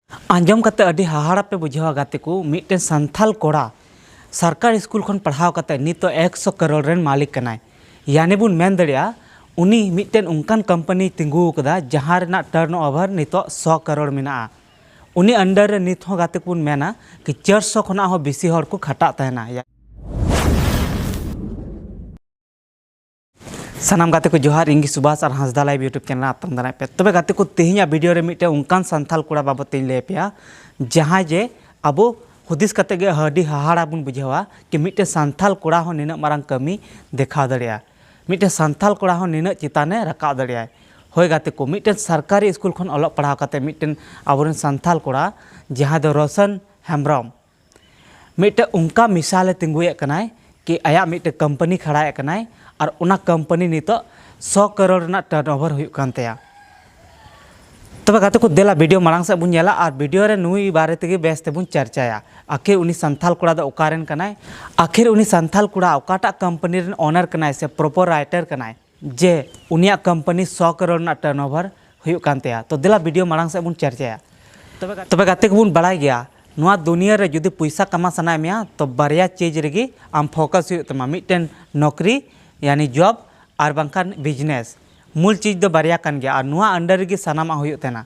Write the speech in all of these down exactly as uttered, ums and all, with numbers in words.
ᱟᱸᱡᱚᱢ ᱠᱟᱛᱮ ᱟᱹᱰᱤ ᱦᱟᱦᱟᱲᱟ ᱯᱮ ᱵᱩᱡᱷᱟᱹᱣᱟ ᱜᱟᱛᱮ ᱠᱚ, ᱢᱤᱫᱴᱮᱱ ᱥᱟᱱᱛᱷᱟᱞ ᱠᱚᱲᱟ ᱥᱚᱨᱠᱟᱨᱤ ᱥᱠᱩᱞ ᱠᱷᱚᱱ ᱯᱟᱲᱦᱟᱣ ᱠᱟᱛᱮ ᱱᱤᱛᱚᱜ ᱮᱠᱥᱚ ᱠᱟᱨᱳᱲ ᱨᱮᱱ ᱢᱟᱹᱞᱤᱠ ᱠᱟᱱᱟᱭ᱾ ᱭᱟᱱᱤ ᱵᱚᱱ ᱢᱮᱱ ᱫᱟᱲᱮᱭᱟᱜᱼᱟ, ᱩᱱᱤ ᱢᱤᱫᱴᱮᱱ ᱚᱱᱠᱟᱱ ᱠᱳᱢᱯᱟᱱᱤᱭ ᱛᱤᱸᱜᱩ ᱟᱠᱟᱫᱟ, ᱡᱟᱦᱟᱸ ᱨᱮᱱᱟᱜ ᱴᱟᱨᱱ ᱳᱵᱷᱟᱨ ᱱᱤᱛᱚᱜ ᱥᱚ ᱠᱟᱨᱳᱲ ᱢᱮᱱᱟᱜᱼᱟ᱾ ᱩᱱᱤ ᱟᱱᱰᱟᱨ ᱨᱮ ᱱᱤᱛ ᱦᱚᱸ ᱜᱟᱛᱮ ᱠᱚ ᱵᱚᱱ ᱢᱮᱱᱟ ᱠᱤ ᱪᱟᱨᱥᱚ ᱠᱷᱚᱱᱟᱜ ᱦᱚᱸ ᱵᱮᱥᱤ ᱦᱚᱲ ᱠᱚ ᱠᱷᱟᱴᱟᱜ ᱛᱟᱦᱮᱱᱟ᱾ ᱥᱟᱱᱟᱢ ᱜᱟᱛᱮ ᱠᱚ ᱡᱚᱦᱟᱨ, ᱤᱧ ᱜᱮ ᱥᱩᱵᱷᱟᱥ ᱟᱨ ᱦᱟᱸᱥᱫᱟ ᱞᱟᱭᱤᱵᱷ YouTube ᱪᱮᱱᱮᱞ ᱟᱛᱟᱝ ᱫᱟᱨᱟᱭ ᱯᱮ᱾ ᱛᱚᱵᱮ ᱜᱟᱛᱮ ᱠᱚ, ᱛᱮᱦᱮᱧᱟᱜ ᱵᱷᱤᱰᱤᱭᱳ ᱨᱮ ᱢᱤᱫᱴᱮᱱ ᱚᱱᱠᱟᱱ ᱥᱟᱱᱛᱷᱟᱞ ᱠᱚᱲᱟ ᱵᱟᱵᱚᱫ ᱛᱮᱧ ᱞᱟᱹᱭ ᱟᱯᱮᱭᱟ, ᱡᱟᱦᱟᱸᱭ ᱡᱮ ᱟᱵᱚ ᱦᱩᱫᱤᱥ ᱠᱟᱛᱮ ᱜᱮ ᱟᱹᱰᱤ ᱦᱟᱦᱟᱲᱟ ᱵᱚᱱ ᱵᱩᱡᱷᱟᱹᱣᱟ ᱠᱤ ᱢᱤᱫᱴᱮᱱ ᱥᱟᱱᱛᱷᱟᱞ ᱠᱚᱲᱟ ᱦᱚᱸ ᱱᱤᱱᱟᱹᱜ ᱢᱟᱨᱟᱝ ᱠᱟᱹᱢᱤ ᱫᱮᱠᱷᱟᱣ ᱫᱟᱲᱮᱭᱟᱜᱼᱟ, ᱢᱤᱫᱴᱮᱱ ᱥᱟᱱᱛᱷᱟᱞ ᱠᱚᱲᱟ ᱦᱚᱸ ᱱᱤᱱᱟᱹᱜ ᱪᱮᱛᱟᱱᱮ ᱨᱟᱠᱟᱵ ᱫᱟᱲᱮᱭᱟᱜᱼᱟ᱾ ᱦᱳᱭ ᱜᱟᱛᱮ ᱠᱚ, ᱢᱤᱫᱴᱮᱱ ᱥᱚᱨᱠᱟᱨᱤ ᱥᱠᱩᱞ ᱠᱷᱚᱱ ᱚᱞᱚᱜ ᱯᱟᱲᱦᱟᱣ ᱠᱟᱛᱮ ᱢᱤᱫᱴᱮᱱ ᱟᱵᱚᱨᱮᱱ ᱥᱟᱱᱛᱷᱟᱞ ᱠᱚᱲᱟ ᱡᱟᱦᱟᱸᱭ ᱫᱚ ᱨᱳᱥᱚᱱ ᱦᱮᱢᱵᱨᱚᱢ, ᱢᱤᱫᱴᱮᱱ ᱚᱱᱠᱟ ᱢᱤᱥᱟᱞᱮ ᱛᱤᱸᱜᱩᱭᱮᱫ ᱠᱟᱱᱟᱭ ᱠᱤ ᱟᱭᱟᱜ ᱢᱤᱫᱴᱮᱱ ᱠᱳᱢᱯᱟᱱᱤ ᱠᱷᱟᱲᱟᱭᱮᱫ ᱠᱟᱱᱟᱭ ᱟᱨ ᱚᱱᱟ ᱠᱳᱢᱯᱟᱱᱤ ᱱᱤᱛᱚᱜ ᱥᱚ ᱠᱟᱨᱳᱲ ᱨᱮᱱᱟᱜ ᱴᱟᱨᱱ ᱳᱵᱷᱟᱨ ᱦᱩᱭᱩᱜ ᱠᱟᱱ ᱛᱟᱭᱟ᱾ ᱛᱚᱵᱮ ᱜᱟᱛᱮ ᱠᱚ, ᱫᱮᱞᱟ ᱵᱷᱤᱰᱤᱭᱳ ᱢᱟᱲᱟᱝ ᱥᱮᱫ ᱵᱚᱱ ᱧᱮᱞᱟ ᱟᱨ ᱵᱷᱤᱰᱤᱭᱳ ᱨᱮ ᱱᱩᱭ ᱵᱟᱨᱮ ᱛᱮᱜᱮ ᱵᱮᱥ ᱛᱮᱵᱚᱱ ᱪᱟᱨᱪᱟᱭᱟ᱾ ᱟᱠᱷᱤᱨ ᱩᱱᱤ ᱥᱟᱱᱛᱷᱟᱞ ᱠᱚᱲᱟ ᱫᱚ ᱚᱠᱟᱨᱮᱱ ᱠᱟᱱᱟᱭ? ᱟᱠᱷᱤᱨ ᱩᱱᱤ ᱥᱟᱱᱛᱷᱟᱞ ᱠᱚᱲᱟ ᱚᱠᱟᱴᱟᱜ ᱠᱳᱢᱯᱟᱱᱤ ᱨᱮᱱ ᱳᱱᱟᱨ ᱠᱟᱱᱟᱭ ᱥᱮ ᱯᱨᱚᱯᱳᱨᱟᱭᱴᱟᱨ ᱠᱟᱱᱟᱭ? ᱡᱮ ᱩᱱᱤᱭᱟᱜ ᱠᱳᱢᱯᱟᱱᱤ ᱥᱚ ᱠᱟᱨᱳᱲ ᱨᱮᱱᱟᱜ ᱴᱟᱨᱱ ᱳᱵᱷᱟᱨ ᱦᱩᱭᱩᱜ ᱠᱟᱱ ᱛᱟᱭᱟ᱾ ᱛᱚ ᱫᱮᱞᱟ ᱵᱷᱤᱰᱤᱭᱳ ᱢᱟᱲᱟᱝ ᱥᱮᱫ ᱵᱚᱱ ᱪᱟᱨᱪᱟᱭᱟ᱾ ᱛᱚᱵᱮ ᱜᱟ-, ᱛᱚᱵᱮ ᱜᱟᱛᱮ ᱠᱚᱵᱚᱱ ᱵᱟᱲᱟᱭ ᱜᱮᱭᱟ, ᱱᱚᱣᱟ ᱫᱩᱱᱤᱭᱟᱹ ᱨᱮ ᱡᱩᱫᱤ ᱯᱚᱭᱥᱟ ᱠᱟᱢᱟᱣ ᱥᱟᱱᱟᱭᱮᱫ ᱢᱮᱭᱟ ᱛᱚ ᱵᱟᱨᱭᱟ ᱪᱤᱡᱽ ᱨᱮᱜᱮ ᱟᱢ ᱯᱷᱳᱠᱟᱥ ᱦᱩᱭᱩᱜ ᱛᱟᱢᱟ, ᱢᱤᱫᱴᱮᱱ ᱱᱚᱠᱨᱤ ᱭᱟᱱᱤ ᱡᱚᱵ ᱟᱨ ᱵᱟᱝᱠᱷᱟᱱ ᱵᱤᱡᱽᱱᱮᱥ᱾ ᱢᱩᱞ ᱪᱤᱡᱽ ᱫᱚ ᱵᱟᱨᱭᱟ ᱠᱟᱱ ᱜᱮᱭᱟ ᱟᱨ ᱱᱚᱣᱟ ᱟᱱᱰᱟᱨ ᱨᱮᱜᱮ ᱥᱟᱱᱟᱢᱟᱜ ᱦᱩᱭᱩᱜ ᱛᱟᱦᱮᱱᱟ᱾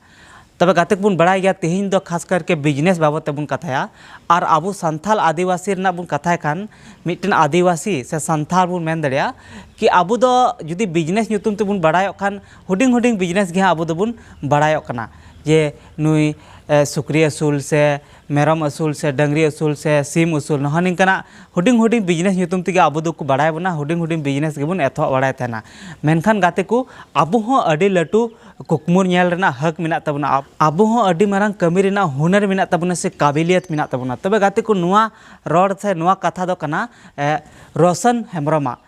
ᱛᱚᱵᱮ ᱜᱟᱛᱮ ᱠᱚᱵᱚᱱ ᱵᱟᱲᱟᱭ ᱜᱮᱭᱟ, ᱛᱮᱦᱮᱧ ᱫᱚ ᱠᱷᱟᱥ ᱠᱟᱨᱠᱮ ᱵᱤᱡᱽᱱᱮᱥ ᱵᱟᱵᱚᱫ ᱛᱮᱵᱚᱱ ᱠᱟᱛᱷᱟᱭᱟ᱾ ᱟᱨ ᱟᱵᱚ ᱥᱟᱱᱛᱷᱟᱞ ᱟᱹᱫᱤᱵᱟᱹᱥᱤ ᱨᱮᱱᱟᱜ ᱵᱚᱱ ᱠᱟᱛᱷᱟᱭ ᱠᱷᱟᱱ, ᱢᱤᱫᱴᱮᱱ ᱟᱹᱫᱤᱵᱟᱹᱥᱤ ᱥᱮ ᱥᱟᱱᱛᱷᱟᱞ ᱵᱚᱱ ᱢᱮᱱ ᱫᱟᱲᱮᱭᱟᱜᱼᱟ ᱠᱤ ᱟᱵᱚ ᱫᱚ ᱡᱩᱫᱤ ᱵᱤᱡᱽᱱᱮᱥ ᱧᱩᱛᱩᱢ ᱛᱮᱵᱚᱱ ᱵᱟᱲᱟᱭᱚᱜ ᱠᱷᱟᱱ, ᱦᱩᱰᱤᱧ ᱦᱩᱰᱤᱧ ᱵᱤᱡᱽᱱᱮᱥ ᱜᱮ ᱦᱟᱸᱜ ᱟᱵᱚ ᱫᱚᱵᱚᱱ ᱵᱟᱲᱟᱭᱚᱜ ᱠᱟᱱᱟ, ᱡᱮ ᱱᱩᱭ, ᱮ, ᱥᱩᱠᱨᱤ ᱟᱹᱥᱩᱞ ᱥᱮ ᱢᱮᱨᱚᱢ ᱟᱹᱥᱩᱞ ᱥᱮ ᱰᱟᱹᱝᱨᱤ ᱟᱹᱥᱩᱞ ᱥᱮ ᱥᱤᱢ ᱟᱹᱥᱩᱞ, ᱱᱚᱜᱼᱚ ᱱᱤᱝᱠᱟᱱᱟᱜ ᱦᱩᱰᱤᱧ ᱦᱩᱰᱤᱧ ᱵᱤᱡᱽᱱᱮᱥ ᱧᱩᱛᱩᱢ ᱛᱮᱜᱮ ᱟᱵᱚ ᱫᱚᱠᱚ ᱵᱟᱲᱟᱭ ᱵᱚᱱᱟ, ᱦᱩᱰᱤᱧ ᱦᱩᱰᱤᱧ ᱵᱤᱡᱽᱱᱮᱥ ᱜᱮᱵᱚᱱ ᱮᱛᱚᱦᱚᱵ ᱵᱟᱲᱟᱭ ᱛᱟᱦᱮᱱᱟ᱾ ᱢᱮᱱᱠᱷᱟᱱ ᱜᱟᱛᱮ ᱠᱚ, ᱟᱵᱚ ᱦᱚᱸ ᱟᱹᱰᱤ ᱞᱟᱹᱴᱩ ᱠᱩᱠᱢᱩ ᱧᱮᱞ ᱨᱮᱱᱟᱜ ᱦᱟᱹᱠ ᱢᱮᱱᱟᱜ ᱛᱟᱵᱚᱱᱟ᱾ ᱟᱵ-, ᱟᱵᱚ ᱦᱚᱸ ᱟᱹᱰᱤ ᱢᱟᱨᱟᱝ ᱠᱟᱹᱢᱤ ᱨᱮᱱᱟᱜ ᱦᱩᱱᱟᱹᱨ ᱢᱮᱱᱟᱜ ᱛᱟᱵᱚᱱᱟ ᱥᱮ ᱠᱟᱵᱤᱞᱤᱭᱟᱛ ᱢᱮᱱᱟᱜ ᱛᱟᱵᱚᱱᱟ᱾ ᱛᱚᱵᱮ ᱜᱟᱛᱮ ᱠᱚ, ᱱᱚᱣᱟ ᱨᱚᱲ ᱥᱮ ᱱᱚᱣᱟ ᱠᱟᱛᱷᱟ ᱫᱚ ᱠᱟᱱᱟ, ᱮ, ᱨᱳᱥᱚᱱ ᱦᱮᱢᱵᱨᱚᱢᱟᱜ᱾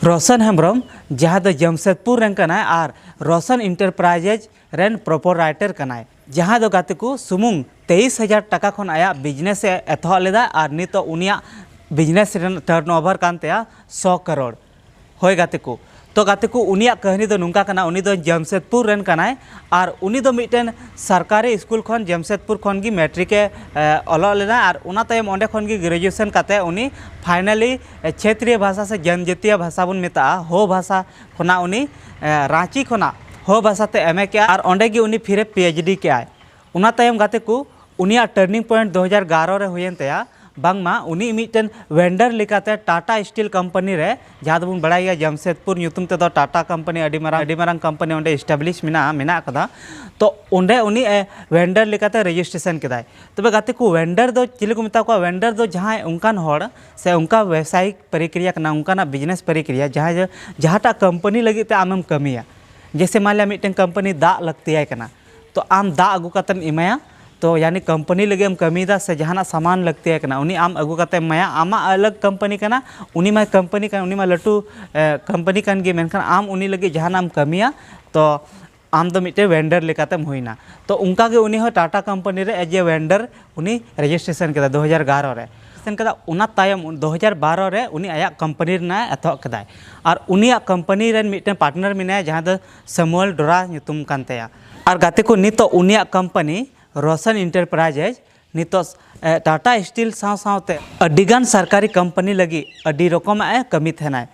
ᱨᱳᱥᱚᱱ ᱦᱮᱢᱵᱨᱚᱢ, ᱡᱟᱦᱟᱸ ᱫᱚ ᱡᱟᱢᱥᱮᱫᱽᱯᱩᱨ ᱨᱮᱱ ᱠᱟᱱᱟᱭ ᱟᱨ ᱨᱳᱥᱚᱱ ᱤᱱᱴᱟᱨᱯᱨᱟᱭᱡᱮᱡᱽ ᱨᱮᱱ ᱯᱨᱚᱯᱳᱨᱟᱭᱴᱟᱨ ᱠᱟᱱᱟᱭ, ᱡᱟᱦᱟᱸᱭ ᱫᱚ ᱜᱟᱛᱮ ᱠᱚ ᱥᱩᱢᱩᱝ ᱛᱮᱭᱤᱥ ᱦᱟᱡᱟᱨ ᱴᱟᱠᱟ ᱠᱷᱚᱱ ᱟᱭᱟᱜ ᱵᱤᱡᱽᱱᱮᱥ ᱮ ᱮᱛᱚᱦᱚᱵ ᱞᱮᱫᱟ ᱟᱨ ᱱᱤᱛᱚᱜ ᱩᱱᱤᱭᱟᱜ ᱵᱤᱡᱽᱱᱮᱥ ᱨᱮᱱᱟᱜ ᱴᱟᱨᱱ ᱳᱵᱷᱟᱨ ᱠᱟᱱ ᱛᱟᱭᱟ ᱥᱚ ᱠᱟᱨᱳᱲ᱾ ᱦᱳᱭ ᱜᱟᱛᱮ ᱠᱚ, ᱛᱚ ᱜᱟᱛᱮ ᱠᱚ, ᱩᱱᱤᱭᱟᱜ ᱠᱟᱹᱦᱱᱤ ᱫᱚ ᱱᱚᱝᱠᱟ ᱠᱟᱱᱟ, ᱩᱱᱤ ᱫᱚ ᱡᱟᱢᱥᱮᱫᱽᱯᱩᱨ ᱨᱮᱱ ᱠᱟᱱᱟᱭ᱾ ᱟᱨ ᱩᱱᱤ ᱫᱚ ᱢᱤᱫᱴᱮᱱ ᱥᱚᱨᱠᱟᱨᱤ ᱥᱠᱩᱞ ᱠᱷᱚᱱ, ᱡᱟᱢᱥᱮᱫᱽᱯᱩᱨ ᱠᱷᱚᱱ ᱜᱮ ᱢᱮᱴᱨᱤᱠ ᱮ, ᱮ, ᱚᱞᱚᱜ ᱞᱮᱱᱟ᱾ ᱟᱨ ᱚᱱᱟ ᱛᱟᱭᱚᱢ ᱚᱸᱰᱮ ᱠᱷᱚᱱ ᱜᱮ ᱜᱨᱮᱡᱩᱭᱮᱥᱚᱱ ᱠᱟᱛᱮ ᱩᱱᱤ ᱯᱷᱟᱭᱱᱟᱞᱤ, ᱮ, ᱪᱷᱮᱛᱨᱤᱭᱚ ᱵᱷᱟᱥᱟ ᱥᱮ ᱡᱟᱱᱡᱟᱛᱤᱭᱚ ᱵᱷᱟᱥᱟ ᱵᱚᱱ ᱢᱮᱛᱟᱜᱼᱟ, ᱦᱳ ᱵᱷᱟᱥᱟ ᱠᱷᱚᱱᱟᱜ ᱩᱱᱤ, ᱮ, ᱨᱟᱸᱪᱤ ᱠᱷᱚᱱᱟᱜ ᱦᱳ ᱵᱷᱟᱥᱟ ᱛᱮ ᱮᱢ ᱮ ᱠᱮᱜᱼᱟ᱾ ᱟᱨ ᱚᱸᱰᱮ ᱜᱮ ᱩᱱᱤ ᱯᱷᱤᱨᱮ ᱯᱤ ᱮᱭᱤᱪ ᱰᱤ ᱠᱮᱜᱼᱟᱭ᱾ ᱚᱱᱟ ᱛᱟᱭᱚᱢ ᱜᱟᱛᱮ ᱠᱚ, ᱩᱱᱤᱭᱟᱜ ᱴᱟᱨᱱᱤᱝ ᱯᱚᱭᱮᱱᱴ ᱫᱩ ᱦᱟᱡᱟᱨ ᱮᱜᱟᱨᱚ ᱨᱮ ᱦᱩᱭᱮᱱ ᱛᱟᱭᱟ᱾ ᱵᱟᱝᱢᱟ ᱩᱱᱤ ᱢᱤᱫᱴᱮᱱ ᱣᱮᱱᱰᱟᱨ ᱞᱮᱠᱟᱛᱮ ᱴᱟᱴᱟ ᱥᱴᱤᱞ ᱠᱳᱢᱯᱟᱱᱤ ᱨᱮ, ᱡᱟᱦᱟᱸ ᱫᱚᱵᱚᱱ ᱵᱟᱲᱟᱭ ᱜᱮᱭᱟ ᱡᱟᱢᱥᱮᱫᱽᱯᱩᱨ ᱧᱩᱛᱩᱢ ᱛᱮᱫᱚ ᱴᱟᱴᱟ ᱠᱳᱢᱯᱟᱱᱤ ᱟᱹᱰᱤ ᱢᱟᱨᱟᱝ, ᱟᱹᱰᱤ ᱢᱟᱨᱟᱝ ᱠᱳᱢᱯᱟᱱᱤ ᱚᱸᱰᱮ ᱮᱥᱴᱟᱵᱞᱤᱥ ᱢᱮᱱᱟᱜᱼᱟ, ᱢᱮᱱᱟᱜ ᱟᱠᱟᱫᱟ᱾ ᱛᱚ ᱚᱸᱰᱮ ᱩᱱᱤ, ᱮ, ᱣᱮᱱᱰᱟᱨ ᱞᱮᱠᱟᱛᱮ ᱨᱮᱡᱤᱥᱴᱨᱮᱥᱚᱱ ᱠᱮᱫᱟᱭ᱾ ᱛᱚᱵᱮ ᱜᱟᱛᱮ ᱠᱚ, ᱣᱮᱱᱰᱟᱨ ᱫᱚ ᱪᱤᱞᱤ ᱠᱚ ᱢᱮᱛᱟ ᱠᱚᱣᱟ? ᱣᱮᱱᱰᱟᱨ ᱫᱚ ᱡᱟᱦᱟᱸᱭ ᱚᱱᱠᱟᱱ ᱦᱚᱲ ᱥᱮ ᱚᱱᱠᱟ ᱵᱮᱵᱥᱟᱭᱤᱠ ᱯᱨᱚᱠᱨᱤᱭᱟ ᱠᱟᱱᱟ, ᱚᱱᱠᱟᱱᱟᱜ ᱵᱤᱡᱽᱱᱮᱥ ᱯᱨᱚᱠᱨᱤᱭᱟ, ᱡᱟᱦᱟᱸᱭ ᱡᱮ ᱡᱟᱦᱟᱸᱴᱟᱜ ᱠᱳᱢᱯᱟᱱᱤ ᱞᱟᱹᱜᱤᱫ ᱛᱮ ᱟᱢᱮᱢ ᱠᱟᱹᱢᱤᱭᱟ᱾ ᱡᱮᱭᱥᱮ ᱢᱟᱱ ᱞᱤᱭᱟ ᱢᱤᱫᱴᱮᱱ ᱠᱳᱢᱯᱟᱱᱤ ᱫᱟᱜ ᱞᱟᱹᱠᱛᱤᱭᱟᱭ ᱠᱟᱱᱟ, ᱛᱚ ᱟᱢ ᱫᱟᱜ ᱟᱹᱜᱩ ᱠᱟᱛᱮᱢ ᱮᱢᱟᱭᱟ᱾ ᱛᱚ ᱭᱟᱱᱤ ᱠᱳᱢᱯᱟᱱᱤ ᱞᱟᱹᱜᱤᱫ ᱮᱢ ᱠᱟᱹᱢᱤᱭᱮᱫᱟ ᱥᱮ ᱡᱟᱦᱟᱱᱟᱜ ᱥᱟᱢᱟᱱ ᱞᱟᱹᱠᱛᱤᱭᱟᱭ ᱠᱟᱱᱟ, ᱩᱱᱤ ᱟᱢ ᱟᱹᱜᱩ ᱠᱟᱛᱮᱢ ᱮᱢᱟᱭᱟ᱾ ᱟᱢᱟᱜ ᱟᱞᱟᱜᱽ ᱠᱳᱢᱯᱟᱱᱤ ᱠᱟᱱᱟ, ᱩᱱᱤ ᱢᱟᱭ ᱠᱳᱢᱯᱟᱱᱤ ᱠᱟᱱ, ᱩᱱᱤ ᱢᱟ ᱞᱟᱹᱴᱩ, ᱮ, ᱠᱳᱢᱯᱟᱱᱤ ᱠᱟᱱ ᱜᱮ, ᱢᱮᱱᱠᱷᱟᱱ ᱟᱢ ᱩᱱᱤ ᱞᱟᱹᱜᱤᱫ ᱡᱟᱦᱟᱱᱟᱜ ᱮᱢ ᱠᱟᱹᱢᱤᱭᱟ, ᱛᱚ ᱟᱢ ᱫᱚ ᱢᱤᱫᱴᱮᱱ ᱣᱮᱱᱰᱟᱨ ᱞᱮᱠᱟᱛᱮᱢ ᱦᱩᱭᱱᱟ᱾ ᱛᱚ ᱚᱱᱠᱟ ᱜᱮ ᱩᱱᱤ ᱦᱚᱸ ᱴᱟᱴᱟ ᱠᱳᱢᱯᱟᱱᱤ ᱨᱮ ᱮᱡ ᱮ ᱣᱮᱱᱰᱟᱨ ᱩᱱᱤ ᱨᱮᱡᱤᱥᱴᱨᱮᱥᱚᱱ ᱠᱮᱫᱟ ᱫᱩ ᱦᱟᱡᱟᱨ ᱮᱜᱟᱨᱚ ᱨᱮ᱾ ᱨᱮᱡᱤᱥᱴᱨᱮᱥᱚᱱ ᱠᱮᱫᱟ᱾ ᱚᱱᱟ ᱛᱟᱭᱚᱢ ᱫᱩ ᱦᱟᱡᱟᱨ ᱵᱟᱨᱚ ᱨᱮ ᱩᱱᱤ ᱟᱭᱟᱜ ᱠᱳᱢᱯᱟᱱᱤ ᱨᱮᱱᱟᱜ ᱮᱛᱚᱦᱚᱵ ᱠᱮᱫᱟᱭ᱾ ᱟᱨ ᱩᱱᱤᱭᱟᱜ ᱠᱳᱢᱯᱟᱱᱤ ᱨᱮᱱ ᱢᱤᱫᱴᱮᱱ ᱯᱟᱨᱴᱱᱟᱨ ᱢᱮᱱᱟᱭᱟ, ᱡᱟᱦᱟᱸ ᱫᱚ ᱥᱟᱢᱩᱭᱮᱞ ᱰᱳᱨᱟ ᱧᱩᱛᱩᱢ ᱠᱟᱱ ᱛᱟᱭᱟ᱾ ᱟᱨ ᱜᱟᱛᱮ ᱠᱚ, ᱱᱤᱛᱚᱜ ᱩᱱᱤᱭᱟᱜ ᱠᱳᱢᱯᱟᱱᱤ ᱨᱳᱥᱚᱱ ᱤᱱᱴᱟᱨᱯᱨᱟᱭᱡᱮᱥ ᱱᱤᱛᱚᱜ, ᱮ, ᱴᱟᱴᱟ ᱥᱴᱤᱞ ᱥᱟᱶ ᱥᱟᱶᱛᱮ ᱟᱹᱰᱤᱜᱟᱱ ᱥᱚᱨᱠᱟᱨᱤ ᱠᱳᱢᱯᱟᱱᱤ ᱞᱟᱹᱜᱤᱫ ᱟᱹᱰᱤ ᱨᱚᱠᱚᱢᱟᱜ ᱮ ᱠᱟᱹᱢᱤ ᱛᱟᱦᱮᱱᱟᱭ᱾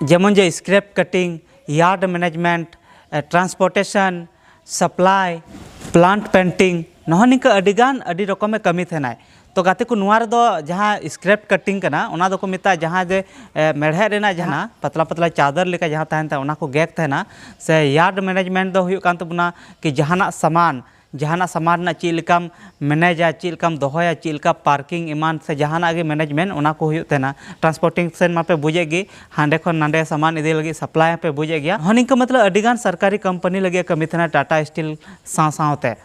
ᱡᱮᱢᱚᱱ ᱡᱮ ᱥᱠᱨᱮᱯ ᱠᱟᱴᱤᱝ, ᱭᱟᱨᱰ ᱢᱮᱱᱮᱡᱽᱢᱮᱱᱴ, ᱮ, ᱴᱨᱟᱱᱥᱯᱳᱨᱴᱮᱥᱚᱱ, ᱥᱟᱯᱞᱟᱭ, ᱯᱞᱟᱱᱴ ᱯᱮᱱᱴᱤᱝ, ᱱᱚᱜᱼᱚ ᱱᱤᱝᱠᱟᱹ ᱟᱹᱰᱤᱜᱟᱱ ᱟᱹᱰᱤ ᱨᱚᱠᱚᱢᱮ ᱠᱟᱹᱢᱤ ᱛᱟᱦᱮᱱᱟᱭ᱾ ᱛᱚ ᱜᱟᱛᱮ ᱠᱚ, ᱱᱚᱣᱟ ᱨᱮᱫᱚ ᱡᱟᱦᱟᱸ ᱥᱠᱨᱮᱯ ᱠᱟᱴᱤᱝ ᱠᱟᱱᱟ, ᱚᱱᱟ ᱫᱚᱠᱚ ᱢᱮᱛᱟᱜᱼᱟ ᱡᱟᱦᱟᱸ ᱡᱮ, ᱮ, ᱢᱮᱲᱦᱮᱫ ᱨᱮᱱᱟᱜ ᱡᱟᱦᱟᱸ ᱯᱟᱛᱞᱟ ᱯᱟᱛᱞᱟ ᱪᱟᱫᱚᱨ ᱞᱮᱠᱟ ᱡᱟᱦᱟᱸ ᱛᱟᱦᱮᱱ ᱛᱟᱦᱮᱸ, ᱚᱱᱟ ᱠᱚ ᱜᱮᱫ ᱛᱟᱦᱮᱱᱟ᱾ ᱥᱮ ᱭᱟᱨᱰ ᱢᱮᱱᱮᱡᱽᱢᱮᱱᱴ ᱫᱚ ᱦᱩᱭᱩᱜ ᱠᱟᱱ ᱛᱟᱵᱚᱱᱟ ᱠᱤ ᱡᱟᱦᱟᱱᱟᱜ ᱥᱟᱢᱟᱱ, ᱡᱟᱦᱟᱱᱟᱜ ᱥᱟᱢᱟᱱ ᱨᱮᱱᱟᱜ ᱪᱮᱫ ᱞᱮᱠᱟᱢ ᱢᱮᱱᱮᱡᱟ, ᱪᱮᱫ ᱞᱮᱠᱟᱢ ᱫᱚᱦᱚᱭᱟ, ᱪᱮᱫ ᱞᱮᱠᱟ ᱯᱟᱨᱠᱤᱝ ᱮᱢᱟᱱ ᱥᱮ ᱡᱟᱦᱟᱱᱟᱜ ᱜᱮ ᱢᱮᱱᱮᱡᱽᱢᱮᱱᱴ, ᱚᱱᱟ ᱠᱚ ᱦᱩᱭᱩᱜ ᱛᱟᱦᱮᱱᱟ᱾ ᱴᱨᱟᱱᱥᱯᱳᱨᱴᱮᱥᱚᱱ ᱢᱟᱯᱮ ᱵᱩᱡᱮᱫ ᱜᱮ, ᱦᱟᱸᱰᱮ ᱠᱷᱚᱱ ᱱᱟᱸᱰᱮ ᱥᱟᱢᱟᱱ ᱤᱫᱤ ᱞᱟᱹᱜᱤᱫ ᱥᱟᱯᱞᱟᱭ ᱦᱚᱸᱯᱮ ᱵᱩᱡᱮᱫ ᱜᱮᱭᱟ᱾ ᱦᱚᱸ ᱱᱤᱝᱠᱟᱹ ᱢᱚᱛᱞᱚᱵ ᱟᱹᱰᱤᱜᱟᱱ ᱥᱚᱨᱠᱟᱨᱤ ᱠᱳᱢᱯᱟᱱᱤ ᱞᱟᱹᱜᱤᱫ ᱮ ᱠᱟᱹᱢᱤ ᱛᱟᱦᱮᱱᱟ ᱴᱟᱴᱟ ᱥᱴᱤᱞ ᱥᱟᱶ ᱥᱟᱶᱛᱮ᱾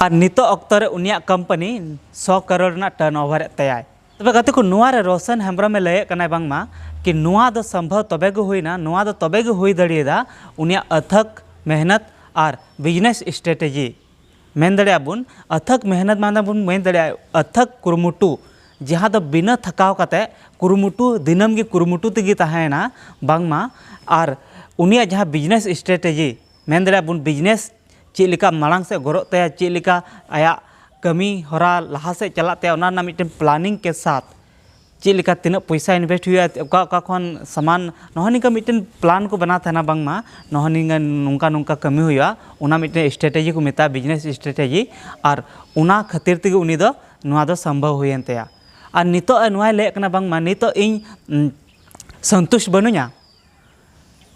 ᱟᱨ ᱱᱤᱛᱚᱜ ᱚᱠᱛᱚ ᱨᱮ ᱩᱱᱤᱭᱟᱜ ᱠᱳᱢᱯᱟᱱᱤ ᱥᱚ ᱠᱟᱨᱳᱲ ᱨᱮᱱᱟᱜ ᱴᱟᱨᱱ ᱳᱵᱷᱟᱨ ᱮᱫ ᱛᱟᱭᱟᱭ᱾ ᱛᱚᱵᱮ ᱜᱟᱛᱮ ᱠᱚ, ᱱᱚᱣᱟ ᱨᱮ ᱨᱳᱥᱚᱱ ᱦᱮᱢᱵᱨᱚᱢ ᱮ ᱞᱟᱹᱭᱮᱫ ᱠᱟᱱᱟᱭ ᱵᱟᱝᱢᱟ ᱠᱤ ᱱᱚᱣᱟ ᱫᱚ ᱥᱚᱢᱵᱷᱚᱵ ᱛᱚᱵᱮ ᱜᱮ ᱦᱩᱭᱱᱟ, ᱱᱚᱣᱟ ᱫᱚ ᱛᱚᱵᱮ ᱜᱮ ᱦᱩᱭ ᱫᱟᱲᱮᱭᱟᱫᱟ ᱩᱱᱤᱭᱟᱜ ᱟᱹᱛᱷᱟᱹᱠ ᱢᱮᱦᱱᱚᱛ ᱟᱨ ᱵᱤᱡᱽᱱᱮᱥ ᱥᱴᱨᱮᱴᱮᱡᱤ᱾ ᱢᱮᱱ ᱫᱟᱲᱮᱭᱟᱜᱼᱟ ᱵᱚᱱ, ᱟᱹᱛᱷᱟᱹᱠ ᱢᱮᱦᱱᱚᱛ ᱢᱟᱱᱮ ᱵᱚᱱ ᱢᱮᱱ ᱫᱟᱲᱮᱭᱟᱜᱼᱟ ᱟᱹᱛᱷᱟᱹᱠ ᱠᱩᱨᱩᱢᱩᱴᱩ, ᱡᱟᱦᱟᱸ ᱫᱚ ᱵᱤᱱᱟᱹ ᱛᱷᱟᱠᱟᱣ ᱠᱟᱛᱮ ᱠᱩᱨᱩᱢᱩᱴᱩ, ᱫᱤᱱᱟᱹᱢ ᱜᱮ ᱠᱩᱨᱩᱢᱩᱴᱩ ᱛᱮᱜᱮ ᱛᱟᱦᱮᱸᱭᱮᱱᱟ ᱵᱟᱝᱢᱟ᱾ ᱟᱨ ᱩᱱᱤᱭᱟᱜ ᱡᱟᱦᱟᱸ business strategy, ᱢᱮᱱ ᱫᱟᱲᱮᱭᱟᱜᱼᱟ ᱵᱚᱱ business ᱪᱮᱫ ᱞᱮᱠᱟ ᱢᱟᱲᱟᱝ ᱥᱮᱫ ᱜᱚᱨᱚᱜ ᱛᱟᱭᱟ, ᱪᱮᱫ ᱞᱮᱠᱟ ᱟᱭᱟᱜ ᱠᱟᱹᱢᱤ ᱦᱚᱨᱟ ᱞᱟᱦᱟ ᱥᱮᱫ ᱪᱟᱞᱟᱜ ᱛᱟᱭᱟ, ᱚᱱᱟ ᱨᱮᱱᱟᱜ ᱢᱤᱫᱴᱮᱱ planning ᱠᱮ ᱥᱟᱛᱷ ᱪᱮᱫ ᱞᱮᱠᱟ ᱛᱤᱱᱟᱹᱜ ᱯᱚᱭᱥᱟ invest ᱦᱩᱭᱩᱜᱼᱟ, ᱚᱠᱟ ᱚᱠᱟ ᱠᱷᱚᱱ ᱥᱟᱢᱟᱱ, ᱱᱚᱜᱼᱚ ᱱᱤᱝᱠᱟ ᱢᱤᱫᱴᱮᱱ plan ᱠᱚ ᱵᱮᱱᱟᱣ ᱛᱟᱦᱮᱱᱟ ᱵᱟᱝᱢᱟ ᱱᱚᱜᱼᱚ ᱱᱤᱝᱠᱟ ᱱᱚᱝᱠᱟ ᱱᱚᱝᱠᱟ ᱠᱟᱹᱢᱤ ᱦᱩᱭᱩᱜᱼᱟ, ᱚᱱᱟ ᱢᱤᱫᱴᱮᱱ strategy ᱠᱚ ᱢᱮᱛᱟᱜᱼᱟ business strategy᱾ ᱟᱨ ᱚᱱᱟ ᱠᱷᱟᱹᱛᱤᱨ ᱛᱮᱜᱮ ᱩᱱᱤ ᱫᱚ ᱱᱚᱣᱟ ᱫᱚ ᱥᱚᱢᱵᱷᱚᱵ ᱦᱩᱭᱮᱱ ᱛᱟᱭᱟ᱾ ᱟᱨ ᱱᱤᱛᱚᱜ ᱱᱚᱣᱟᱭ ᱞᱟᱹᱭᱮᱫ ᱠᱟᱱᱟ ᱵᱟᱝᱢᱟ ᱱᱤᱛᱚᱜ ᱤᱧ ᱩᱸ, ᱥᱚᱱᱛᱩᱥᱴ ᱵᱟᱹᱱᱩᱧᱟ,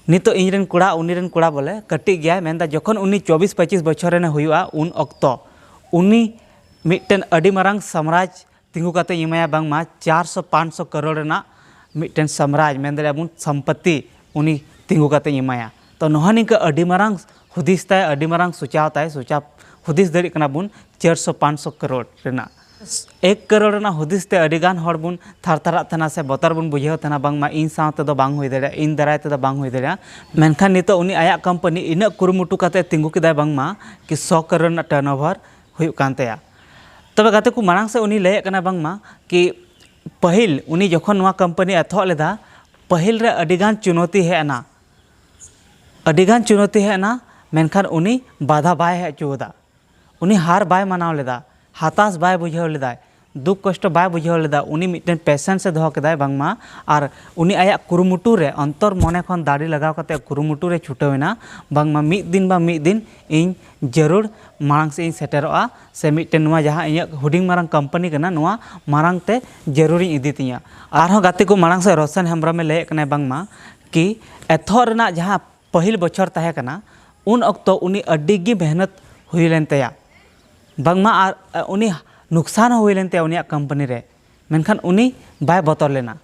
ᱱᱤᱛᱚᱜ ᱤᱧ ᱨᱮᱱ ᱠᱚᱲᱟ, ᱩᱱᱤ ᱨᱮᱱ ᱠᱚᱲᱟ ᱵᱚᱞᱮ ᱠᱟᱹᱴᱤᱡ ᱜᱮᱭᱟᱭ, ᱢᱮᱱᱫᱟ ᱡᱚᱠᱷᱚᱱ ᱩᱱᱤ ᱪᱚᱵᱵᱤᱥ ᱯᱚᱸᱪᱤᱥ ᱵᱚᱪᱷᱚᱨ ᱨᱮᱱᱮ ᱦᱩᱭᱩᱜᱼᱟ, ᱩᱱ ᱚᱠᱛᱚ ᱩᱱᱤ ᱢᱤᱫᱴᱮᱱ ᱟᱹᱰᱤ ᱢᱟᱨᱟᱝ ᱥᱟᱢᱨᱟᱡᱽ ᱛᱤᱸᱜᱩ ᱠᱟᱛᱮᱧ ᱮᱢᱟᱭᱟ, ᱵᱟᱝᱢᱟ ᱪᱟᱨᱥᱚ ᱯᱟᱸᱪᱥᱚ ᱠᱟᱨᱳᱲ ᱨᱮᱱᱟᱜ ᱢᱤᱫᱴᱮᱱ ᱥᱟᱢᱨᱟᱡᱽ, ᱢᱮᱱ ᱫᱟᱲᱮᱭᱟᱜᱼᱟ ᱵᱚᱱ ᱥᱚᱢᱯᱚᱛᱤ, ᱩᱱᱤ ᱛᱤᱸᱜᱩ ᱠᱟᱛᱮᱧ ᱮᱢᱟᱭᱟ᱾ ᱛᱚ ᱱᱚᱜᱼᱚ ᱱᱤᱝᱠᱟᱹ ᱟᱹᱰᱤ ᱢᱟᱨᱟᱝ ᱦᱩᱫᱤᱥ ᱛᱟᱭ, ᱟᱹᱰᱤ ᱢᱟᱨᱟᱝ ᱥᱚᱪᱟᱣ ᱛᱟᱭ, ᱥᱚᱪᱟᱣ ᱦᱩᱫᱤᱥ ᱫᱟᱲᱮᱭᱟᱜ ᱠᱟᱱᱟ ᱵᱚᱱ ᱪᱟᱨᱥᱚ ᱯᱟᱸᱪᱥᱚ ᱠᱟᱨᱳᱲ ᱨᱮᱱᱟᱜ᱾ ᱮᱠ ᱠᱟᱨᱳᱲ ᱨᱮᱱᱟᱜ ᱦᱩᱫᱤᱥ ᱛᱮ ᱟᱹᱰᱤ ᱜᱟᱱ ᱦᱚᱲ ᱵᱚᱱ ᱛᱷᱟᱨ ᱛᱷᱟᱨᱟᱜ ᱛᱟᱦᱮᱱᱟ ᱥᱮ ᱵᱚᱛᱚᱨ ᱵᱚᱱ ᱵᱩᱡᱷᱟᱹᱣ ᱛᱟᱦᱮᱱᱟ, ᱵᱟᱝᱢᱟ ᱤᱧ ᱥᱟᱶ ᱛᱮᱫᱚ ᱵᱟᱝ ᱦᱩᱭ ᱫᱟᱲᱮᱭᱟᱜᱼᱟ, ᱤᱧ ᱫᱟᱨᱟᱭ ᱛᱮᱫᱚ ᱵᱟᱝ ᱦᱩᱭ ᱫᱟᱲᱮᱭᱟᱜᱼᱟ᱾ ᱢᱮᱱᱠᱷᱟᱱ ᱱᱤᱛᱚᱜ ᱩᱱᱤ ᱟᱭᱟᱜ ᱠᱳᱢᱯᱟᱱᱤ ᱤᱱᱟᱹᱜ ᱠᱩᱨᱩᱢᱩᱴᱩ ᱠᱟᱛᱮ ᱛᱤᱸᱜᱩ ᱠᱮᱫᱟᱭ ᱵᱟᱝᱢᱟ ᱠᱤ ᱥᱚ ᱠᱟᱨᱳᱲ ᱨᱮᱱᱟᱜ turnover ᱦᱩᱭᱩᱜ ᱠᱟᱱ ᱛᱟᱭᱟ᱾ ᱛᱚᱵᱮ ᱜᱟᱛᱮ ᱠᱚ, ᱢᱟᱲᱟᱝ ᱥᱮᱫ ᱩᱱᱤ ᱞᱟᱹᱭᱮᱫ ᱠᱟᱱᱟ ᱵᱟᱝᱢᱟ ᱠᱤ ᱯᱟᱹᱦᱤᱞ ᱩᱱᱤ ᱡᱚᱠᱷᱚᱱ ᱱᱚᱣᱟ ᱠᱳᱢᱯᱟᱱᱤ ᱮᱛᱚᱦᱚᱵ ᱞᱮᱫᱟ, ᱯᱟᱹᱦᱤᱞ ᱨᱮ ᱟᱹᱰᱤᱜᱟᱱ ᱪᱩᱱᱚᱛᱤ ᱦᱮᱡ ᱮᱱᱟ, ᱟᱹᱰᱤᱜᱟᱱ ᱪᱩᱱᱚᱛᱤ ᱦᱮᱡ ᱮᱱᱟ, ᱢᱮᱱᱠᱷᱟᱱ ᱩᱱᱤ ᱵᱟᱫᱷᱟ ᱵᱟᱭ ᱦᱮᱡ ᱦᱚᱪᱚ ᱟᱫᱟ᱾ ᱩᱱᱤ ᱦᱟᱨ ᱵᱟᱭ ᱢᱟᱱᱟᱣ ᱞᱮᱫᱟ, ᱦᱟᱛᱟᱥ ᱵᱟᱭ ᱵᱩᱡᱷᱟᱹᱣ ᱞᱮᱫᱟ, ᱫᱩᱠ ᱠᱚᱥᱴᱚ ᱵᱟᱭ ᱵᱩᱡᱷᱟᱹᱣ ᱞᱮᱫᱟ᱾ ᱩᱱᱤ ᱢᱤᱫᱴᱮᱱ patience ᱮ ᱫᱚᱦᱚ ᱠᱮᱫᱟᱭ ᱵᱟᱝᱢᱟ, ᱟᱨ ᱩᱱᱤ ᱟᱭᱟᱜ ᱠᱩᱨᱩᱢᱩᱴᱩ ᱨᱮ, ᱚᱱᱛᱚᱨ ᱢᱚᱱᱮ ᱠᱷᱚᱱ ᱫᱟᱲᱮ ᱞᱟᱜᱟᱣ ᱠᱟᱛᱮ ᱠᱩᱨᱩᱢᱩᱴᱩ ᱨᱮ ᱪᱷᱩᱴᱟᱹᱣ ᱮᱱᱟ, ᱵᱟᱝᱢᱟ ᱢᱤᱫ ᱫᱤᱱ ᱵᱟ ᱢᱤᱫ ᱫᱤᱱ ᱤᱧ ᱡᱟᱹᱨᱩᱲ ᱢᱟᱲᱟᱝ ᱥᱮᱫ ᱤᱧ ᱥᱮᱴᱮᱨᱚᱜᱼᱟ, ᱥᱮ ᱢᱤᱫᱴᱮᱱ ᱱᱚᱣᱟ ᱡᱟᱦᱟᱸ ᱤᱧᱟᱹᱜ ᱦᱩᱰᱤᱧ ᱢᱟᱨᱟᱝ ᱠᱳᱢᱯᱟᱱᱤ ᱠᱟᱱᱟ, ᱱᱚᱣᱟ ᱢᱟᱨᱟᱝ ᱛᱮ ᱡᱟᱹᱨᱩᱲᱤᱧ ᱤᱫᱤ ᱛᱤᱧᱟ᱾ ᱟᱨᱦᱚᱸ ᱜᱟᱛᱮ ᱠᱚ, ᱢᱟᱲᱟᱝ ᱥᱮᱫ ᱨᱳᱥᱚᱱ ᱦᱮᱢᱵᱨᱚᱢᱮ ᱞᱟᱹᱭᱮᱫ ᱠᱟᱱᱟ ᱵᱟᱝᱢᱟ ᱠᱤ ᱮᱛᱚᱦᱚᱵ ᱨᱮᱱᱟᱜ ᱡᱟᱦᱟᱸ ᱯᱟᱹᱦᱤᱞ ᱵᱚᱪᱷᱚᱨ ᱛᱟᱦᱮᱸ ᱠᱟᱱᱟ, ᱩᱱ ᱚᱠᱛᱚ ᱩᱱᱤ ᱟᱹᱰᱤ ᱜᱮ ᱢᱮᱦᱱᱚᱛ ᱦᱩᱭ ᱞᱮᱱ ᱛᱟᱭᱟ᱾ ᱵᱟᱝᱢᱟ ᱟᱨ, ᱟ, ᱩᱱᱤ ᱱᱩᱠᱥᱟᱱ ᱦᱚᱸ ᱦᱩᱭ ᱞᱮᱱ ᱛᱟᱭᱟ ᱩᱱᱤᱭᱟᱜ ᱠᱳᱢᱯᱟᱱᱤ ᱨᱮ, ᱢᱮᱱᱠᱷᱟᱱ ᱩᱱᱤ ᱵᱟᱭ ᱵᱚᱛᱚᱨ ᱞᱮᱱᱟ᱾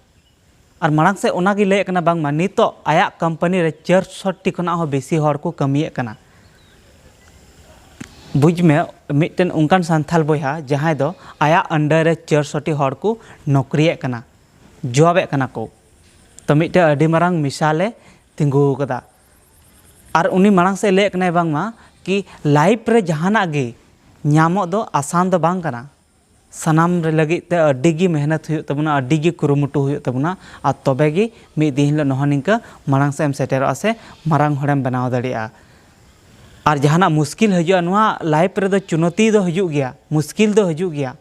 ᱟᱨ ᱢᱟᱲᱟᱝ ᱥᱮᱫ ᱚᱱᱟ ᱜᱮ ᱞᱟᱹᱭᱮᱫ ᱠᱟᱱᱟ ᱵᱟᱝᱢᱟ ᱱᱤᱛᱚᱜ ᱟᱭᱟᱜ ᱠᱳᱢᱯᱟᱱᱤ ᱨᱮ ᱪᱟᱨᱥᱚ ᱴᱤ ᱠᱷᱚᱱᱟᱜ ᱦᱚᱸ ᱵᱮᱥᱤ ᱦᱚᱲ ᱠᱚ ᱠᱟᱹᱢᱤᱭᱮᱫ ᱠᱟᱱᱟ᱾ ᱵᱩᱡᱽ ᱢᱮ, ᱢᱤᱫᱴᱮᱱ ᱚᱱᱠᱟᱱ ᱥᱟᱱᱛᱷᱟᱞ ᱵᱚᱭᱦᱟ ᱡᱟᱦᱟᱸᱭ ᱫᱚ ᱟᱭᱟᱜ under ᱨᱮ ᱪᱟᱨᱥᱚ ᱴᱤ ᱦᱚᱲ ᱠᱚ ᱱᱚᱠᱨᱤᱭᱮᱫ ᱠᱟᱱᱟ, ᱡᱚᱵᱮᱫ ᱠᱟᱱᱟ ᱠᱚ᱾ ᱛᱚ ᱢᱤᱫᱴᱮᱱ ᱟᱹᱰᱤ ᱢᱟᱨᱟᱝ ᱢᱤᱥᱟᱞᱮ ᱛᱤᱸᱜᱩ ᱟᱠᱟᱫᱟ᱾ ᱟᱨ ᱩᱱᱤ ᱢᱟᱲᱟᱝ ᱥᱮᱫ ᱞᱟᱹᱭᱮᱫ ᱠᱟᱱᱟᱭ ᱵᱟᱝᱢᱟ ᱠᱤ life ᱨᱮ ᱡᱟᱦᱟᱱᱟᱜ ᱜᱮ ᱧᱟᱢᱚᱜ ᱫᱚ ᱟᱥᱟᱱ ᱫᱚ ᱵᱟᱝ ᱠᱟᱱᱟ᱾ ᱥᱟᱱᱟᱢ ᱨᱮ ᱞᱟᱹᱜᱤᱫ ᱛᱮ ᱟᱹᱰᱤ ᱜᱮ ᱢᱮᱦᱱᱚᱛ ᱦᱩᱭᱩᱜ ᱛᱟᱵᱚᱱᱟ, ᱟᱹᱰᱤ ᱜᱮ ᱠᱩᱨᱩᱢᱩᱴᱩ ᱦᱩᱭᱩᱜ ᱛᱟᱵᱚᱱᱟ᱾ ᱟᱨ ᱛᱚᱵᱮ ᱜᱮ ᱢᱤᱫ ᱫᱤᱱ ᱦᱤᱞᱳᱜ ᱱᱚᱜᱼᱚ ᱱᱤᱝᱠᱟᱹ ᱢᱟᱲᱟᱝ ᱥᱮᱫ ᱮᱢ ᱥᱮᱴᱮᱨᱚᱜᱼᱟ ᱥᱮ ᱢᱟᱨᱟᱝ ᱦᱚᱲᱮᱢ ᱵᱮᱱᱟᱣ ᱫᱟᱲᱮᱭᱟᱜᱼᱟ᱾ ᱟᱨ ᱡᱟᱦᱟᱱᱟᱜ ᱢᱩᱥᱠᱤᱞ ᱦᱤᱡᱩᱜᱼᱟ, ᱱᱚᱣᱟ ᱞᱟᱭᱤᱯᱷ ᱨᱮᱫᱚ ᱪᱩᱱᱚᱛᱤ ᱫᱚ ᱦᱤᱡᱩᱜ ᱜᱮᱭᱟ, ᱢᱩᱥᱠᱤᱞ ᱫᱚ ᱦᱤᱡᱩᱜ ᱜᱮᱭᱟ,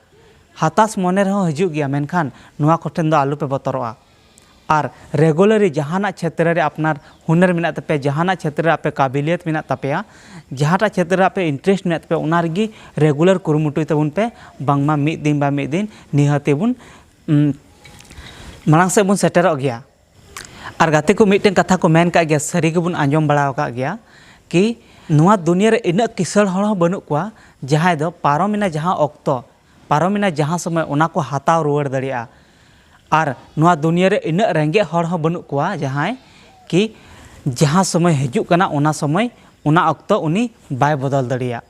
ᱦᱟᱛᱟᱥ ᱢᱚᱱᱮ ᱨᱮᱦᱚᱸ ᱦᱤᱡᱩᱜ ᱜᱮᱭᱟ, ᱢᱮᱱᱠᱷᱟᱱ ᱱᱚᱣᱟ ᱠᱚᱴᱷᱮᱱ ᱫᱚ ᱟᱞᱚ ᱯᱮ ᱵᱚᱛᱚᱨᱚᱜᱼᱟ᱾ ᱟᱨ ᱨᱮᱜᱩᱞᱟᱨᱤ ᱡᱟᱦᱟᱱᱟᱜ ᱪᱷᱮᱛᱨᱚ ᱨᱮ ᱟᱯᱱᱟᱨ ᱦᱩᱱᱟᱹᱨ ᱢᱮᱱᱟᱜ ᱛᱟᱯᱮᱭᱟ, ᱡᱟᱦᱟᱱᱟᱜ ᱪᱷᱮᱛᱨᱚ ᱨᱮ ᱟᱯᱮ ᱠᱟᱵᱤᱞᱤᱭᱚᱛ ᱢᱮᱱᱟᱜ ᱛᱟᱯᱮᱭᱟ, ᱡᱟᱦᱟᱸᱴᱟᱜ ᱪᱷᱮᱛᱨᱚ ᱨᱮ ᱟᱯᱮ ᱤᱱᱴᱟᱨᱮᱥᱴ ᱢᱮᱱᱟᱜ ᱛᱟᱯᱮᱭᱟ, ᱚᱱᱟ ᱨᱮᱜᱮ ᱨᱮᱜᱩᱞᱟᱨ ᱠᱩᱨᱩᱢᱩᱴᱩᱭ ᱛᱟᱵᱚᱱ ᱯᱮ, ᱵᱟᱝᱢᱟ ᱢᱤᱫ ᱫᱤᱱ ᱵᱟ ᱢᱤᱫ ᱫᱤᱱ ᱱᱤᱦᱟᱹᱛᱤ ᱵᱚᱱ, ᱩᱢ, ᱢᱟᱲᱟᱝ ᱥᱮᱫ ᱵᱚᱱ ᱥᱮᱴᱮᱨᱚᱜ ᱜᱮᱭᱟ᱾ ᱟᱨ ᱜᱟᱛᱮ ᱠᱚ, ᱢᱤᱫᱴᱮᱱ ᱠᱟᱛᱷᱟ ᱠᱚ ᱢᱮᱱ ᱠᱟᱜ ᱜᱮᱭᱟ, ᱥᱟᱹᱨᱤ ᱜᱮᱵᱚᱱ ᱟᱸᱡᱚᱢ ᱵᱟᱲᱟ ᱟᱠᱟᱫ ᱜᱮᱭᱟ, ᱠᱤ ᱱᱚᱣᱟ ᱫᱩᱱᱤᱭᱟᱹ ᱨᱮ ᱤᱱᱟᱹᱜ ᱠᱤᱥᱟᱹᱬ ᱦᱚᱲ ᱦᱚᱸ ᱵᱟᱹᱱᱩᱜ ᱠᱚᱣᱟ, ᱡᱟᱦᱟᱸᱭ ᱫᱚ ᱯᱟᱨᱚᱢᱮᱱᱟ ᱡᱟᱦᱟᱸ ᱚᱠᱛᱚ, ᱯᱟᱨᱚᱢᱮᱱᱟ ᱡᱟᱦᱟᱸ ᱥᱚᱢᱚᱭ, ᱚᱱᱟ ᱠᱚ ᱦᱟᱛᱟᱣ ᱨᱩᱣᱟᱹᱲ ᱫᱟᱲᱮᱭᱟᱜᱼᱟ᱾ ᱟᱨ ᱱᱚᱣᱟ ᱫᱩᱱᱤᱭᱟᱹ ᱨᱮ ᱤᱱᱟᱹᱜ ᱨᱮᱸᱜᱮᱡ ᱦᱚᱲ ᱦᱚᱸ ᱵᱟᱹᱱᱩᱜ ᱠᱚᱣᱟ, ᱡᱟᱦᱟᱸᱭ ᱠᱤ ᱡᱟᱦᱟᱸ ᱥᱚᱢᱚᱭ ᱦᱤᱡᱩᱜ ᱠᱟᱱᱟ, ᱚᱱᱟ ᱥᱚᱢᱚᱭ, ᱚᱱᱟ ᱚᱠᱛᱚ ᱩᱱᱤ ᱵᱟᱭ ᱵᱚᱫᱚᱞ ᱫᱟᱲᱮᱭᱟᱜ᱾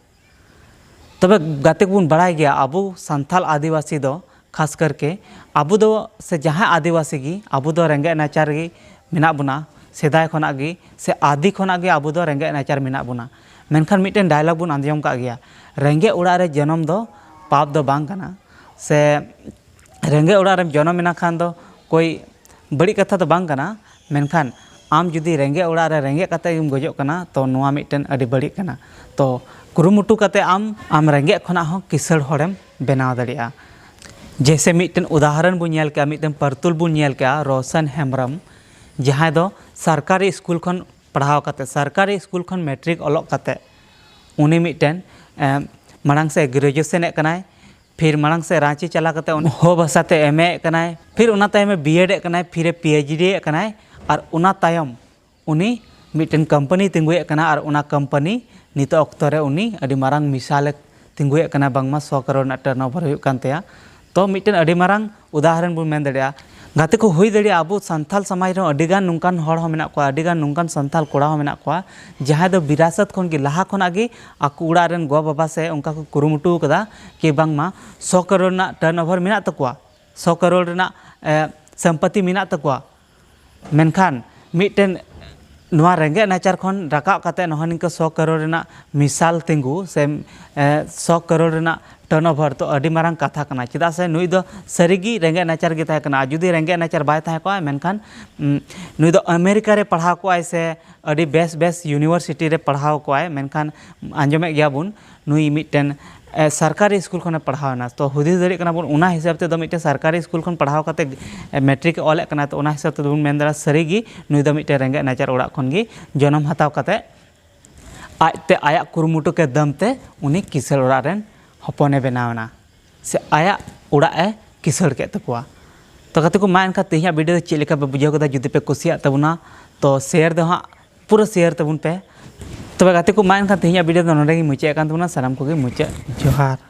ᱛᱚᱵᱮ ᱜᱟᱛᱮ ᱠᱚᱵᱚᱱ ᱵᱟᱲᱟᱭ ᱜᱮᱭᱟ, ᱟᱵᱚ ᱥᱟᱱᱛᱟᱞ ᱟᱹᱫᱤᱵᱟᱹᱥᱤ ᱫᱚ ᱠᱷᱟᱥ ᱠᱟᱨᱠᱮ ᱟᱵᱚ ᱫᱚ, ᱥᱮ ᱡᱟᱦᱟᱸᱭ ᱟᱹᱫᱤᱵᱟᱹᱥᱤ ᱜᱮ, ᱟᱵᱚ ᱫᱚ ᱨᱮᱸᱜᱮᱡ ᱱᱟᱪᱟᱨ ᱜᱮ ᱢᱮᱱᱟᱜ ᱵᱚᱱᱟ, ᱥᱮᱫᱟᱭ ᱠᱷᱚᱱᱟᱜ ᱜᱮ ᱥᱮ ᱟᱹᱫᱤ ᱠᱷᱚᱱᱟᱜ ᱜᱮ ᱟᱵᱚ ᱫᱚ ᱨᱮᱸᱜᱮᱡ ᱱᱟᱪᱟᱨ ᱢᱮᱱᱟᱜ ᱵᱚᱱᱟ᱾ ᱢᱮᱱᱠᱷᱟᱱ ᱢᱤᱫᱴᱮᱱ ᱰᱟᱭᱞᱚᱜ ᱵᱚᱱ ᱟᱸᱡᱚᱢ ᱠᱟᱜ ᱜᱮᱭᱟ, "ᱨᱮᱸᱜᱮᱡ ᱚᱲᱟᱜ ᱨᱮ ᱡᱚᱱᱚᱢ ᱫᱚ ᱯᱟᱯ ᱫᱚ ᱵᱟᱝ ᱠᱟᱱᱟ", ᱥᱮ ᱨᱮᱸᱜᱮᱡ ᱚᱲᱟᱜ ᱨᱮᱢ ᱡᱚᱱᱚᱢ ᱮᱱᱟ ᱠᱷᱟᱱ ᱫᱚ ᱠᱳᱭ ᱵᱟᱹᱲᱤᱡ ᱠᱟᱛᱷᱟ ᱫᱚ ᱵᱟᱝ ᱠᱟᱱᱟ, ᱢᱮᱱᱠᱷᱟᱱ ᱟᱢ ᱡᱩᱫᱤ ᱨᱮᱸᱜᱮᱡ ᱚᱲᱟᱜ ᱨᱮ ᱨᱮᱸᱜᱮᱡ ᱠᱟᱛᱮ ᱜᱮᱢ ᱜᱚᱡᱚᱜ ᱠᱟᱱᱟ, ᱛᱚ ᱱᱚᱣᱟ ᱢᱤᱫᱴᱮᱱ ᱟᱹᱰᱤ ᱵᱟᱹᱲᱤᱡ ᱠᱟᱱᱟ᱾ ᱛᱚ ᱠᱩᱨᱩᱢᱩᱴᱩ ᱠᱟᱛᱮ ᱟᱢ, ᱟᱢ ᱨᱮᱸᱜᱮᱡ ᱠᱷᱚᱱᱟᱜ ᱦᱚᱸ ᱠᱤᱥᱟᱹᱬ ᱦᱚᱲᱮᱢ ᱵᱮᱱᱟᱣ ᱫᱟᱲᱮᱭᱟᱜᱼᱟ᱾ ᱡᱮᱭᱥᱮ ᱢᱤᱫᱴᱮᱱ ᱩᱫᱟᱦᱚᱨᱚᱱ ᱵᱚᱱ ᱧᱮᱞ ᱠᱮᱜᱼᱟ, ᱢᱤᱫᱴᱮᱱ ᱯᱟᱹᱨᱛᱩᱞ ᱵᱚᱱ ᱧᱮᱞ ᱠᱮᱜᱼᱟ, ᱨᱳᱥᱚᱱ ᱦᱮᱢᱵᱨᱚᱢ, ᱡᱟᱦᱟᱸᱭ ᱫᱚ ᱥᱚᱨᱠᱟᱨᱤ ᱥᱠᱩᱞ ᱠᱷᱚᱱ ᱯᱟᱲᱦᱟᱣ ᱠᱟᱛᱮ, ᱥᱚᱨᱠᱟᱨᱤ ᱥᱠᱩᱞ ᱠᱷᱚᱱ ᱢᱮᱴᱨᱤᱠ ᱚᱞᱚᱜ ᱠᱟᱛᱮ ᱩᱱᱤ ᱢᱤᱫᱴᱮᱱ, ᱮ, ᱢᱟᱲᱟᱝ ᱥᱮᱫ ᱜᱨᱮᱡᱩᱭᱮᱥᱚᱱ ᱮᱫ ᱠᱟᱱᱟᱭ, ᱯᱷᱤᱨ ᱢᱟᱲᱟᱝ ᱥᱮᱫ ᱨᱟᱺᱪᱤ ᱪᱟᱞᱟᱣ ᱠᱟᱛᱮ ᱩᱱᱤ ᱦᱚ ᱵᱷᱟᱥᱟ ᱛᱮ ᱮᱢ ᱮ ᱮᱫ ᱠᱟᱱᱟᱭ, ᱯᱷᱤᱨ ᱚᱱᱟ ᱛᱟᱭᱚᱢ ᱮ ᱵᱤ ᱮᱰ ᱮᱫ ᱠᱟᱱᱟᱭ, ᱯᱷᱤᱨ ᱮ ᱯᱤ ᱮᱭᱤᱪ ᱰᱤ ᱮᱫ ᱠᱟᱱᱟᱭ, ᱟᱨ ᱚᱱᱟ ᱛᱟᱭᱚᱢ ᱩᱱᱤ ᱢᱤᱫᱴᱮᱱ ᱠᱳᱢᱯᱟᱱᱤᱭ ᱛᱤᱸᱜᱩᱭᱮᱫ ᱠᱟᱱᱟ, ᱟᱨ ᱚᱱᱟ ᱠᱳᱢᱯᱟᱱᱤ ᱱᱤᱛᱚᱜ ᱚᱠᱛᱚ ᱨᱮ ᱩᱱᱤ ᱟᱹᱰᱤ ᱢᱟᱨᱟᱝ ᱢᱤᱥᱟᱞ ᱮ ᱛᱤᱸᱜᱩᱭᱮᱫ ᱠᱟᱱᱟ, ᱵᱟᱝᱢᱟ ᱥᱚ ᱠᱟᱨᱳᱲ ᱨᱮᱱᱟᱜ ᱴᱟᱨᱱᱳᱵᱷᱟᱨ ᱦᱩᱭᱩᱜ ᱠᱟᱱ ᱛᱟᱭᱟ᱾ ᱛᱚ ᱢᱤᱫᱴᱮᱱ ᱟᱹᱰᱤ ᱢᱟᱨᱟᱝ ᱩᱫᱟᱦᱚᱨᱚᱱ ᱵᱚᱱ ᱢᱮᱱ ᱫᱟᱲᱮᱭᱟᱜᱼᱟ᱾ ᱜᱟᱛᱮ ᱠᱚ, ᱦᱩᱭ ᱫᱟᱲᱮᱭᱟᱜᱼᱟ ᱟᱵᱚ ᱥᱟᱱᱛᱟᱞ ᱥᱚᱢᱟᱡᱽ ᱨᱮᱦᱚᱸ ᱟᱹᱰᱤᱜᱟᱱ ᱱᱚᱝᱠᱟᱱ ᱦᱚᱲ ᱦᱚᱸ ᱢᱮᱱᱟᱜ ᱠᱚᱣᱟ, ᱟᱹᱰᱤᱜᱟᱱ ᱱᱚᱝᱠᱟᱱ ᱥᱟᱱᱛᱟᱞ ᱠᱚᱲᱟ ᱦᱚᱸ ᱢᱮᱱᱟᱜ ᱠᱚᱣᱟ, ᱡᱟᱦᱟᱸᱭ ᱫᱚ ᱵᱤᱨᱟᱥᱚᱛ ᱠᱷᱚᱱ ᱜᱮ, ᱞᱟᱦᱟ ᱠᱷᱚᱱᱟᱜ ᱜᱮ ᱟᱠᱚ ᱚᱲᱟᱜ ᱨᱮᱱ ᱜᱚ ᱵᱟᱵᱟ ᱥᱮ ᱚᱱᱠᱟ ᱠᱚ ᱠᱩᱨᱩᱢᱩᱴᱩ ᱟᱠᱟᱫᱟ ᱠᱤ ᱵᱟᱝᱢᱟ ᱥᱚ ᱠᱟᱨᱳᱲ ᱨᱮᱱᱟᱜ ᱴᱟᱨᱱᱳᱵᱷᱟᱨ ᱢᱮᱱᱟᱜ ᱛᱟᱠᱚᱣᱟ, ᱥᱚ ᱠᱟᱨᱳᱲ ᱨᱮᱱᱟᱜ, ᱮ, ᱥᱚᱢᱯᱚᱛᱤ ᱢᱮᱱᱟᱜ ᱛᱟᱠᱚᱣᱟ᱾ ᱢᱮᱱᱠᱷᱟᱱ ᱢᱤᱫᱴᱮᱱ ᱱᱚᱣᱟ ᱨᱮᱸᱜᱮᱡ ᱱᱟᱪᱟᱨ ᱠᱷᱚᱱ ᱨᱟᱠᱟᱵ ᱠᱟᱛᱮ ᱱᱚᱜᱼᱚᱭ ᱱᱤᱝᱠᱟᱹ ᱥᱚ ᱠᱟᱨᱳᱲ ᱨᱮᱱᱟᱜ ᱢᱤᱥᱟᱞ ᱛᱤᱸᱜᱩ ᱥᱮ ᱮ, ᱥᱚ ᱠᱟᱨᱳᱲ ᱨᱮᱱᱟᱜ ᱴᱟᱨᱱᱳᱵᱷᱟᱨ ᱫᱚ ᱟᱹᱰᱤ ᱢᱟᱨᱟᱝ ᱠᱟᱛᱷᱟ ᱠᱟᱱᱟ᱾ ᱪᱮᱫᱟᱜ ᱥᱮ ᱱᱩᱭ ᱫᱚ ᱥᱟᱹᱨᱤᱜᱮ ᱨᱮᱸᱜᱮᱡ ᱱᱟᱪᱟᱨ ᱜᱮ ᱛᱟᱦᱮᱸ ᱠᱟᱱᱟ᱾ ᱟᱨ ᱡᱩᱫᱤ ᱨᱮᱸᱜᱮᱡ ᱱᱟᱪᱟᱨ ᱵᱟᱭ ᱛᱟᱦᱮᱸ ᱠᱚᱜᱼᱟ, ᱢᱮᱱᱠᱷᱟᱱ ᱩᱢ, ᱱᱩᱭ ᱫᱚ ᱟᱢᱮᱨᱤᱠᱟ ᱨᱮ ᱯᱟᱲᱦᱟᱣ ᱠᱚᱜᱼᱟᱭ ᱥᱮ ᱟᱹᱰᱤ ᱵᱮᱥ ᱵᱮᱥ ᱤᱭᱩᱱᱤᱵᱷᱟᱨᱥᱤᱴᱤ ᱨᱮ ᱯᱟᱲᱦᱟᱣ ᱠᱚᱜᱼᱟᱭ᱾ ᱢᱮᱱᱠᱷᱟᱱ ᱟᱸᱡᱚᱢᱮᱫ ᱜᱮᱭᱟ ᱵᱚᱱ, ᱱᱩᱭ ᱢᱤᱫᱴᱮᱱ ᱮ, ᱥᱚᱨᱠᱟᱨᱤ ᱥᱠᱩᱞ ᱠᱷᱚᱱᱮ ᱯᱟᱲᱦᱟᱣ ᱮᱱᱟ᱾ ᱛᱚ ᱦᱩᱫᱤᱥ ᱫᱟᱲᱮᱭᱟᱜ ᱠᱟᱱᱟ ᱵᱚᱱ, ᱚᱱᱟ ᱦᱤᱥᱟᱹᱵ ᱛᱮᱫᱚ ᱢᱤᱫᱴᱮᱱ ᱥᱚᱨᱠᱟᱨᱤ ᱥᱠᱩᱞ ᱠᱷᱚᱱ ᱯᱟᱲᱦᱟᱣ ᱠᱟᱛᱮ ᱮ, ᱢᱮᱴᱨᱤᱠ ᱮ ᱚᱞᱮᱫ ᱠᱟᱱᱟ᱾ ᱛᱚ ᱚᱱᱟ ᱦᱤᱥᱟᱹᱵ ᱛᱮᱫᱚ ᱵᱚᱱ ᱢᱮᱱ ᱫᱟᱲᱮᱭᱟᱜᱼᱟ ᱥᱟᱹᱨᱤᱜᱮ ᱱᱩᱭ ᱫᱚ ᱢᱤᱫᱴᱮᱱ ᱨᱮᱸᱜᱮᱡ ᱱᱟᱪᱟᱨ ᱚᱲᱟᱜ ᱠᱷᱚᱱ ᱜᱮ ᱡᱚᱱᱚᱢ ᱦᱟᱛᱟᱣ ᱠᱟᱛᱮ ᱟᱡᱛᱮ ᱟᱭᱟᱜ ᱠᱩᱨᱩᱢᱩᱴᱩ ᱠᱮᱫ ᱫᱟᱢ ᱛᱮ ᱩᱱᱤ ᱠᱤᱥᱟᱹᱬ ᱚᱲᱟᱜ ᱨᱮᱱ ᱦᱚᱯᱚᱱᱮ ᱵᱮᱱᱟᱣ ᱮᱱᱟ ᱥᱮ ᱟᱭᱟᱜ ᱚᱲᱟᱜ ᱮ ᱠᱤᱥᱟᱹᱬ ᱠᱮᱫ ᱛᱟᱠᱚᱣᱟ᱾ ᱛᱚ ᱜᱟᱛᱮ ᱠᱚ, ᱢᱟ ᱮᱱᱠᱷᱟᱱ ᱛᱮᱦᱮᱧᱟᱜ ᱵᱷᱤᱰᱤᱭᱳ ᱫᱚ ᱪᱮᱫ ᱞᱮᱠᱟ ᱯᱮ ᱵᱩᱡᱷᱟᱹᱣ ᱠᱮᱫᱟ? ᱡᱩᱫᱤ ᱯᱮ ᱠᱩᱥᱤᱭᱟᱜ ᱛᱟᱵᱚᱱᱟ ᱛᱚ ᱥᱮᱭᱟᱨ ᱫᱚ ᱦᱟᱸᱜ ᱯᱩᱨᱟᱹ ᱥᱮᱭᱟᱨ ᱛᱟᱵᱚᱱ ᱯᱮ᱾ ᱛᱚᱵᱮ ᱜᱟᱛᱮ ᱠᱚ, ᱢᱟ ᱮᱱᱠᱷᱟᱱ ᱛᱮᱦᱮᱧᱟᱜ ᱵᱷᱤᱰᱤᱭᱳ ᱫᱚ ᱱᱚᱰᱮ ᱜᱮᱧ ᱢᱩᱪᱟᱹᱫ ᱠᱟᱱ ᱛᱟᱵᱚᱱᱟ᱾ ᱥᱟᱱᱟᱢ ᱠᱚᱜᱮ ᱢᱩᱪᱟᱹᱫ ᱡᱚᱦᱟᱨ᱾